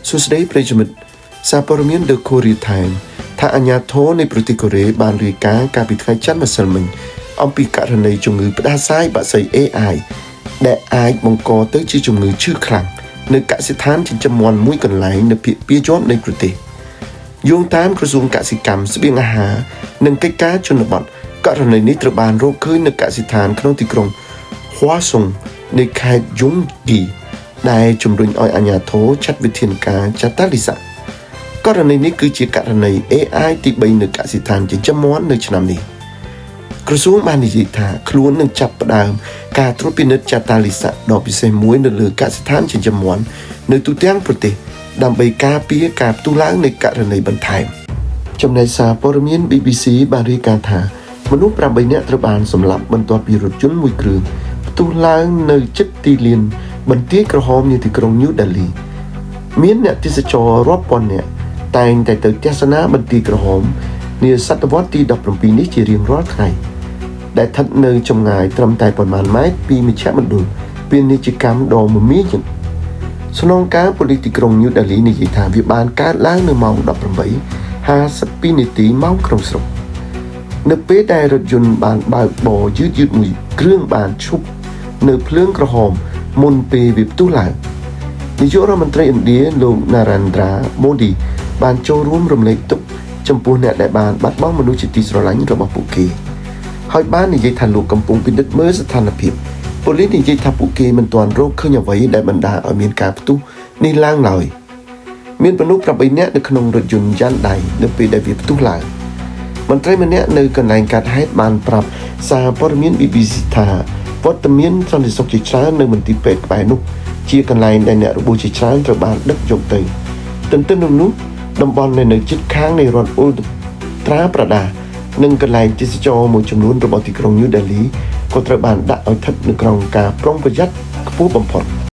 សួស្តីប្រិយមិត្តសារព័ត៌មាន The Korea Times ថាអាជ្ញាធរនៃប្រទេសកូរ៉េបានរាយការណ៍កាលពីថ្ងៃច័ន្ទម្សិលមិញអំពីករណីជំងឺផ្ដាសាយបក្សី AI ដែលអាចបង្កទៅជាជំងឺឈឺខ្លាំងនៅកសិដ្ឋានចិញ្ចឹមមាន់មួយកន្លែងនៅភាគពាយ័ព្យនៃប្រទេសយោងតាមក្រសួងកសិកម្មស្បៀងអាហារនិងកិច្ចការជនបទករណីនេះត្រូវបានរកឃើញនៅកសិដ្ឋានក្នុងទីក្រុងហួសុងនៃខេត្តយុងគីដែលជំរុញឲ្យអាជ្ញាធរចាត់វិធានការចតាលិស័កករណីនេះគឺជាករណី AI ទី3នៅកសិដ្ឋានចិញ្ចឹមមាន់នៅឆ្នាំនេះក្រសួងបាននិយាយថាខ្លួននឹងចាប់ផ្ដើមការត្រួតពិនិត្យចតាលិស័កដ៏ពិសេសមួយនៅលើកសិដ្ឋានចិញ្ចឹមមាន់នៅទូទាំងប្រទេសដើម្បីការពារការផ្ទុះឡើងនៃករណីបន្ថែមចំណែកសារព័ត៌មាន BBC បានរាយការណ៍ថាមនុស្ស8នាក់ត្រូវបានសម្លាប់បន្ទាប់ពីរថយន្តមួយគ្រឿងផ្ទុះឡើងនៅជិតទីលានបន្ទាយក្រហមនាទីក្រុងញូដេលីមានអ្នកទេសចររាប់ពាន់នាក់តែងតែទៅទស្សនាបន្ទាយក្រហមនាសតវត្សទី17នេះជារៀងរាល់ថ្ងៃដែលស្ថិតនៅចម្ងាយត្រឹមតែប៉ុន្មានម៉ែត្រពីមជ្ឈមណ្ឌលពាណិជ្ជកម្មដ៏មមាញឹកស្នងការប៉ូលីសទីក្រុងញូដេលីនិយាយថាវាបានកើតឡើងនៅម៉ោង18:52នាទីម៉ោងក្នុងស្រុកនៅពេលដែលរថយន្តបានបើកបរយឺតយឺតមួយគ្រឿងបានឈប់នៅភ្លើងក្រហមមុនពេលវាផ្ទុះឡើងនាយករដ្ឋមន្ត្រីឥណ្ឌាលោកណារ៉ាន់ដ្រាម៉ូឌីបានចូលរួមរំលែកទុក្ខចំពោះអ្នកដែលបានបាត់បង់មនុស្សជាទីស្រឡាញ់របស់ពួកគេហើយបាននិយាយថាលោកកំពុងពិនិត្យមើលស្ថានភាពប៉ូលីសនិយាយថាពួកគេមិនទាន់រកឃើញអ្វីដែលបណ្ដាលឲ្យមានការផ្ទុះនេះឡើងឡើយមានមនុស្ស8នាក់នៅក្នុងរថយន្តយ៉ាន់ដៃនៅពេលដែលវាផ្ទុះឡើងមន្ត្រីម្នាក់នៅកន្លែងកើតហេតុបានប្រាប់សារព័ត៌មាន BBC ថាវត្តមានសន្តិសុខជាច្រើននៅមន្ទីរពេទ្យក្បែរនោះជាកន្លែងដែលអ្នករបួសជាច្រើនត្រូវបានដឹកយកទៅទន្ទឹមនឹងនោះតំបន់នៅជិតខាងនៃរដ្ឋអ៊ុលត្រាប្រាដានិងកន្លែងទេសចរមួយចំនួនរបស់ទីក្រុងញូដេលីក៏ត្រូវបានដាក់ឲ្យស្ថិតនៅក្នុងការប្រុងប្រយ័ត្នខ្ពស់បំផុត។